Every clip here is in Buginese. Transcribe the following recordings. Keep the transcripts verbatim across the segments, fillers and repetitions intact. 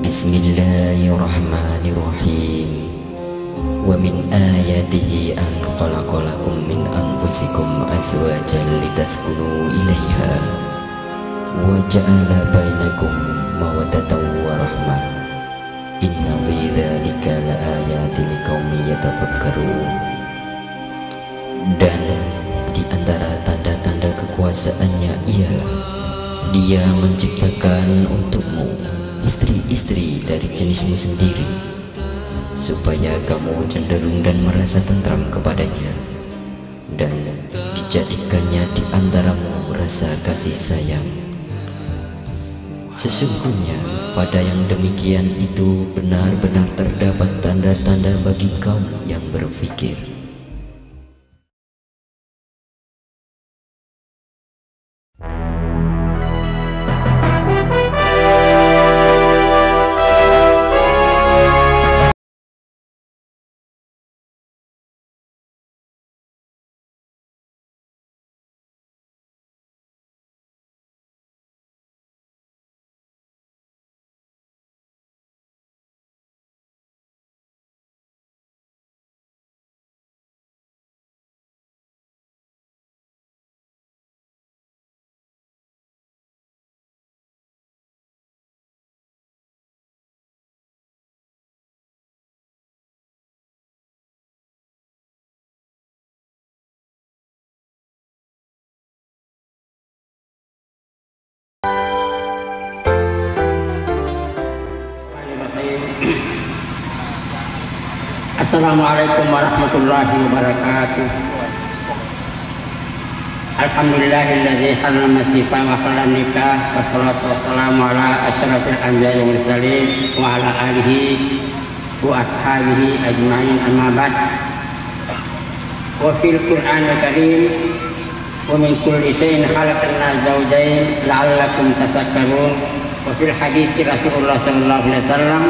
Bismillahirrahmanirrahim. Wa min ayatihi an khalaqa lakum min anfusikum azwajan litaskunu ilaiha wa ja'ala bainakum mawaddatan wa rahmah. Inna fi dzalika laayatin liqaumin yatafakkarun. Dan di antara tanda-tanda kekuasaannya ialah Dia menciptakan untukmu istri-istri dari jenismu sendiri, supaya kamu cenderung dan merasa tentram kepadanya, dan dijadikannya di antaramu rasa kasih sayang. Sesungguhnya pada yang demikian itu benar-benar terdapat tanda-tanda bagi kaum yang berfikir. Assalamualaikum warahmatullahi wabarakatuh. Alhamdulillahilladzi harrama sifah wa halal nikah, wassalatu wassalamu ala asyrafil anbiya'i wal mursalin wa ala alihi wa ashabihi ajma'in, amma ba'd. Wa fil Qur'anil Karim, wa min kulli syai'in khalaqna zawjayn la'allakum tazakkarun. Wa fil hadisi Rasulullah sallallahu alaihi wasallam,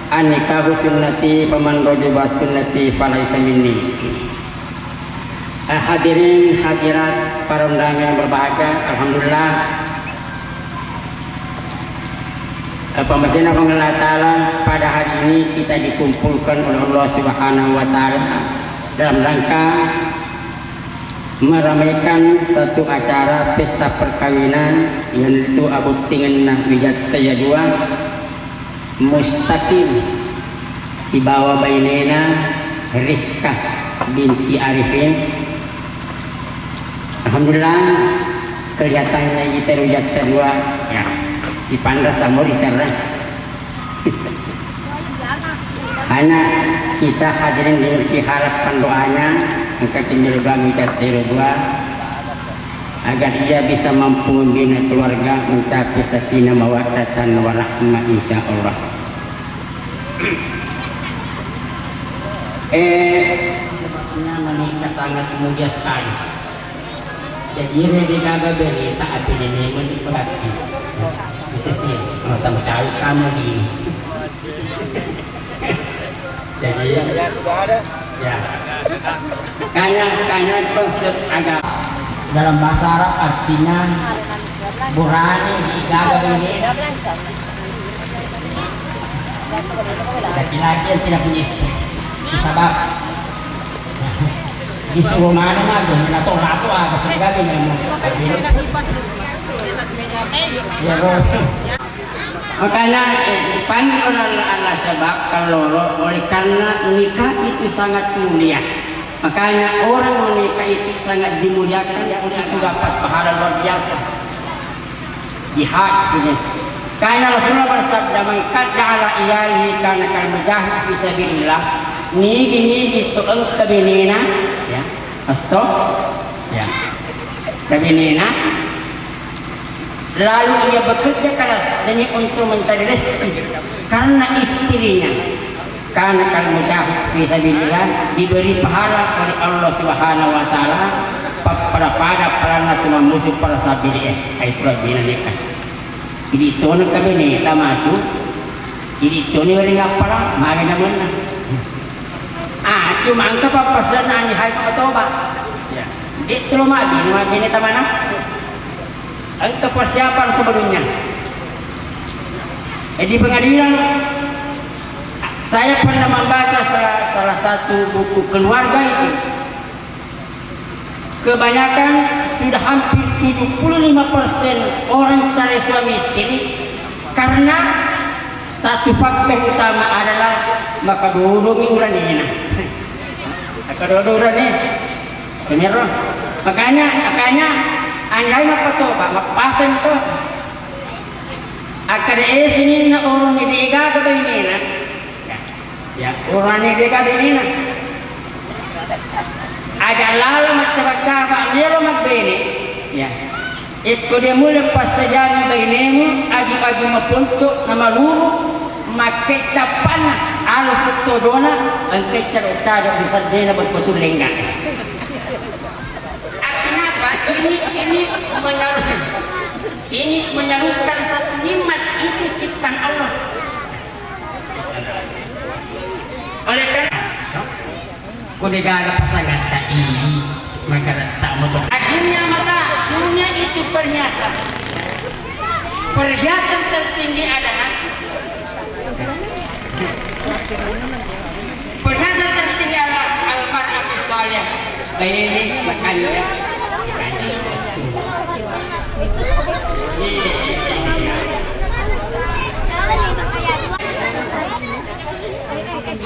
"An-nikahu sunnati, faman raghiba an sunnati falaisa minni." Eh, hadirin hadirat, para undangan yang berbahagia, alhamdulillah, eh, pemesena Allah Ta'ala, pada hari ini kita dikumpulkan oleh Allah Subhanahu wa Ta'ala dalam rangka meramaikan satu acara pesta perkawinan, yaitu abottingenna Wijattaya dua, Mustaqim sibawa bainena Rizka binti Arifin. Alhamdulillah, kelihatannya kita Wijattaya dua, ya, si Pandra Samori Terra. Hanya kita hadirin di, diharapkan doanya, engka timbil doa minta tero dua, agar ia bisa mampu membina keluarga mencapai sakinah mawaddatan warahmah, insya Allah. Eh, sebabnya menikah sangat mulia sekali. Jadi, iyaro degaga beneta, abinenna meni pagatti. Itu sih, mau tambah cawe kamu di. Jadi, ya, sudah ada. Ya. Makanya, makanya konsep agama dalam bahasa Arab artinya burane degaga beneta. Laki-laki yang tidak punya istri. Itu sebab. Disuruh mana mah, dia minta tolak tuh, ah, kasih gaji memang. Iya, Bos. Makanya, eh, dipanggil oleh Allah, Allah sebab kalau oleh karena nikah itu sangat mulia. Makanya orang menikah itu sangat dimuliakan, itu dapat pahala luar biasa. Jihad ini. Karena Rasulullah bersabda, "Man qadda ala iyalihi kana kal mujahid fi sabilillah." Nigi-nigi to engka benena, ya, asto, ya, engka benena, lalu ia bekerja keras demi untuk mencari rezeki karena istrinya, kana kal mujahid fi sabilillah, diberi pahala oleh Allah Subhanahu wa Ta'ala, pappada-pada pahalana tu mammusu parasabilie, ai tu rabbina nikah. Idi tona kabene tamatu, idi toni wari ngappala, magi namenna. Ah, cuma engka pappasenna ni hai matoba. Ya. Di tu lo mabini, mabini tamana. Engka persiapan sebelumnya. Eh, di pengadilan, saya pernah membaca salah, salah satu buku keluarga itu. Kebanyakan, sudah hampir tujuh puluh lima persen orang cerai suami istri karena satu faktor utama adalah maka bodoh mi uranena. Maka bodoh urane. Semero. Makanya, makanya anjai mapatoba, mappaseng to. Akkeda e sininna orone degaga bainena. Ya, ya, orane degaga bainena. Aja lalo maccapa-capa melo mabbene. Ya. Ikko de mulle passajangi bainemu, agi-agi maponco namaluru makkecca panna, alo suttodona, engkecca ro tado ri saddena beppa tullengnga. Artinya apa? Ini, ini menyaruh-, ini menyerukan satu nikmat, itu ciptaan Allah. Oleh karena, ko degaga pasangatta, ih, magaretta motor. Akhirnya maka dunia itu perhiasan. Perhiasan tertinggi adalah Perhiasan tertinggi adalah al-mar'atu salihah. Baine makanja.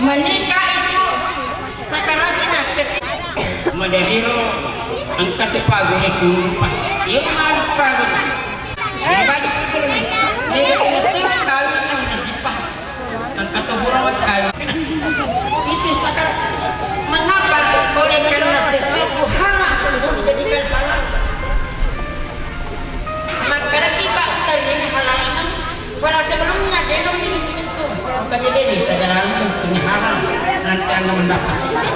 Menikah itu sakaratnya ketika madadiro engka tu pagu e kurupa. Iya malu pagu. Iya balik pikir. Dia kena cewek kawin. Engka to burung kali. Itu sakar. Mengapa? Oleh karena sesuatu haram pun dijadikan halal. Maka tiba kita ini halal. Kalau sebelumnya dia belum begitu. Bukan jadi ini, kita dalam ini haram. Nanti anda mendapat siksa.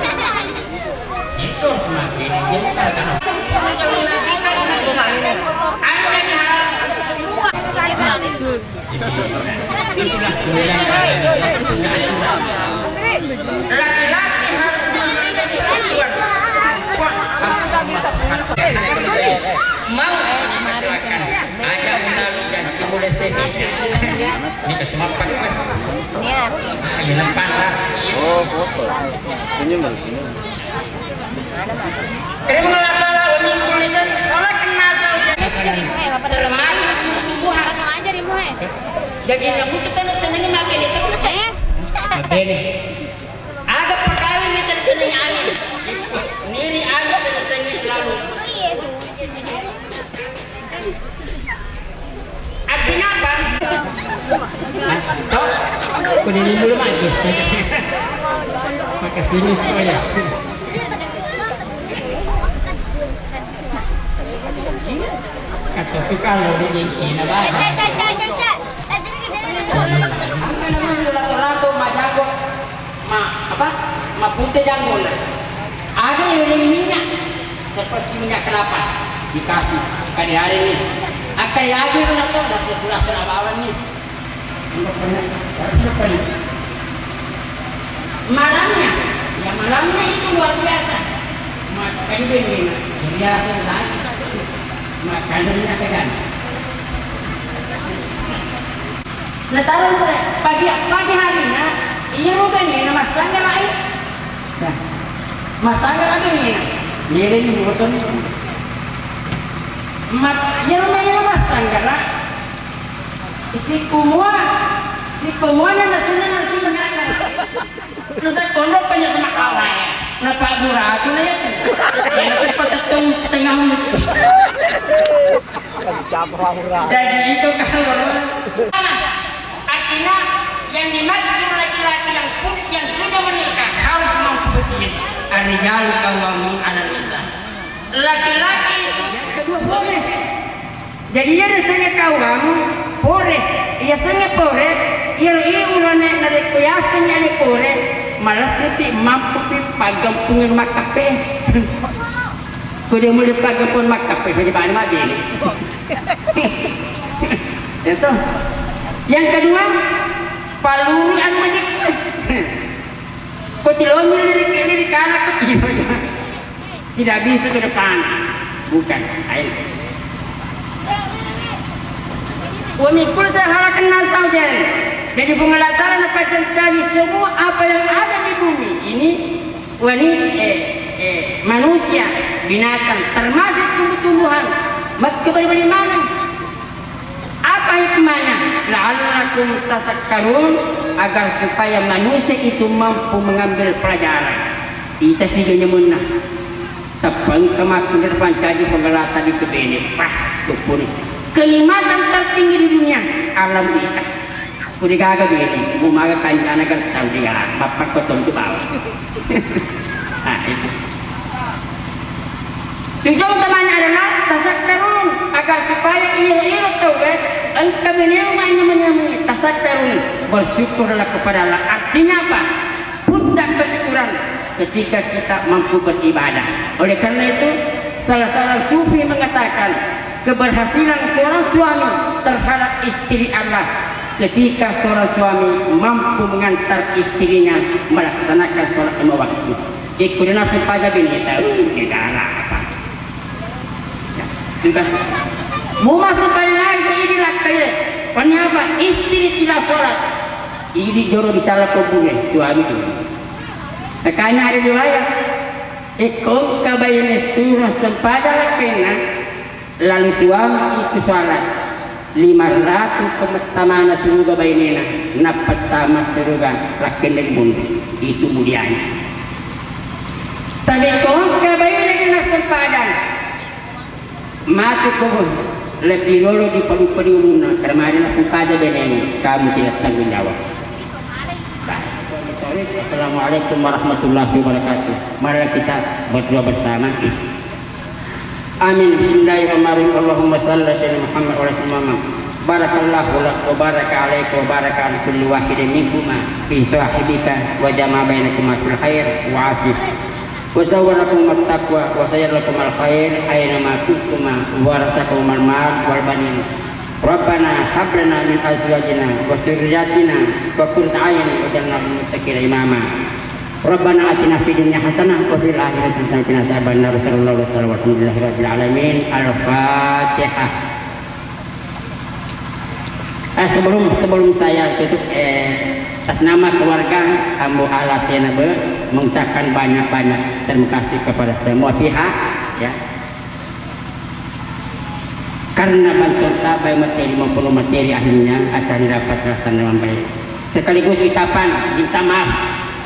Itu mati ini. Jadi kalau anda ini halal semua. Laki-laki harus memberikan perempuan. Mau masyarakat. Aja menawi janji mulai sini. Ini kecuma pak. Ini artis. Ini panas. Oh, foto. Senyum dulu, senyum. Terima kasih, Pak. Ini tulisan salah kenal tahu. Termasuk tumbuh-tumbuhan. Jadi, namun kita nonton ini makin itu. Eh? Makin. Aga pegawai ini terkena aneh. Sendiri aja terkena selalu. Artinya apa? Stop. Kau ini dulu, Mak. Pakai sini, stop ya. Kata tu kalau di jengkina, Bang. Rato-rato majago. Ma, apa? Mapute janggona. Aga yang minyak seperti minyak kelapa dikasih kali hari ini. Akan lagi mana tuh, nasi sudah sudah bawang nih. Malamnya, ya malamnya itu luar biasa. Makan ini biasa lagi. Makan minyak kan. Nataro pura pagi, pagi harina, iya rubengngé namassanggarai. Nah, massanggarai bengngé. Iya, iya, iya, betul. Mat-, iya rubengngé namassanggara. Sikumua, sikumua na nasunna, nasunna sanggara. Nasa kondo panya sama kawai. Napa guratu na ya? Yang cepat tetung tengah. Jadi itu kalau artinya yang dimaksud laki-laki yang pun yang sudah menikah harus mampu berpikir. Ar-rijalu qawwamuna 'alan nisa. Laki-laki itu kedua boleh. Jadi iya riasengnge kawwamu pore, iya sengnge pore, iyaro iya ulane narekko yasengngi ane pore, malessiti mampupi paggampungeng makkappe. Ko de mulle paggampung makkappe, jadi bani mabene. Itu. Yang kedua, palui anu majekkue. Ko tilomi lirik-lirik anak ko tiba. Tidak bisa ke depan. Bukan. Ayo. Wa min kulli shay'in khalaqna zawjayn. Jadi Puang Allah Ta'ala napajanjani semua apa yang ada di bumi ini, wani, eh, eh, manusia, binatang, termasuk tumbuh-tumbuhan, makkebali-bali maneng. Apa hikmahnya? La'allakum tasakkarun, agar supaya manusia itu mampu mengambil pelajaran. Ita siga nyemunna. Teppeng ke makkunir pancaji pengelata di kebene. Wah, syukuri. Kenikmatan tertinggi di dunia, alam ita. Kudigaga bene, mumaga kancana gertang dia, bapak kotong tu bawah. Nah, itu. Tujuan utamanya adalah tasakkarun, agar supaya iro-iro tauwe engka meneu mai nyameng-nyameng tasakkarun, bersyukurlah kepada Allah. Artinya apa? Puncak kesyukuran ketika kita mampu beribadah. Oleh karena itu, salah seorang sufi mengatakan, keberhasilan seorang suami terhadap istri adalah ketika seorang suami mampu mengantar istrinya melaksanakan sholat lima waktu. Ikut nasib pada bini tahu negara apa. Ya, sudah. Mau masuk paling lagi ini lah kaya. Kenapa? Istri tidak sholat. Ini joro dicala kebune suami itu. Makanya ada riwayat, ikut kabaine surah sempada lakena, lalu suami itu sholat. Lima ratu kemettamana suruga bainena, napettama suruga lakena di mundu. Itu mulianya. Tapi kongka baine di naseng padang. Mati ko lebbi lolo dipadu-padu ulunna, karena naseng pada benemu, kamu tidak tanggung jawab. Assalamualaikum warahmatullahi wabarakatuh. Marilah kita berdoa bersama. Amin. Bismillahirrahmanirrahim. Allahumma salli ala Muhammad wa ala ali Muhammad. Barakallahu lak wa baraka alaika wa baraka ala kulli wahidin minkuma fi sahibika wa jama'a bainakuma fil khair wa afif. Wa zawwarakum at-taqwa wa sayyara lakum al-khair aina ma kuntuma wa razaqakum al-mal wal banin. Rabbana hab lana min azwajina wa dzurriyyatina wa qurrata a'yun waj'alna lil muttaqina imama. Rabbana atina fid dunya hasanah wa fil akhirati hasanah wa qina adzabannar. Sallallahu alaihi wasallam. Alhamdulillahi rabbil alamin. Al-Fatihah. Eh, sebelum, sebelum saya tutup, eh, atas nama keluarga Ambo Ala Senabe mengucapkan banyak-banyak terima kasih kepada semua pihak, ya. Karena bantuan tak baik materi maupun materi, akhirnya acara dapat terlaksana dengan baik. Sekaligus ucapan minta maaf.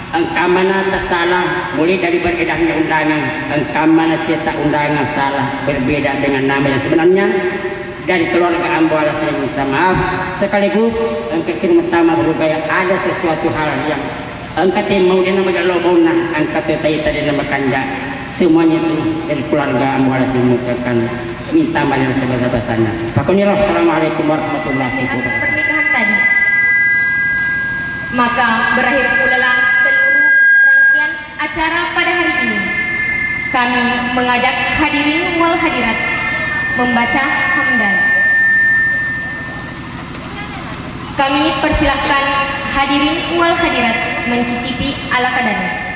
Engka mana tersalah, mulai dari beredarnya undangan, engka mana cetak undangan salah, berbeda dengan nama yang sebenarnya. Dari keluarga Ambo Ala saya minta maaf, sekaligus engka kirim utama berupaya ada sesuatu hal yang engka te mau dena magello baunna, engka te tai tadi nama kanja. Semuanya itu dari keluarga Ambo Ala saya mengucapkan minta maaf yang sebesar-besarnya. Pakoniro, assalamualaikum warahmatullahi wabarakatuh. Pernikahan tadi. Maka berakhir pulalah seluruh rangkaian acara pada hari ini. Kami mengajak hadirin wal hadirat membaca hamdalah. Kami persilahkan hadirin wal hadirat mencicipi ala kadarnya.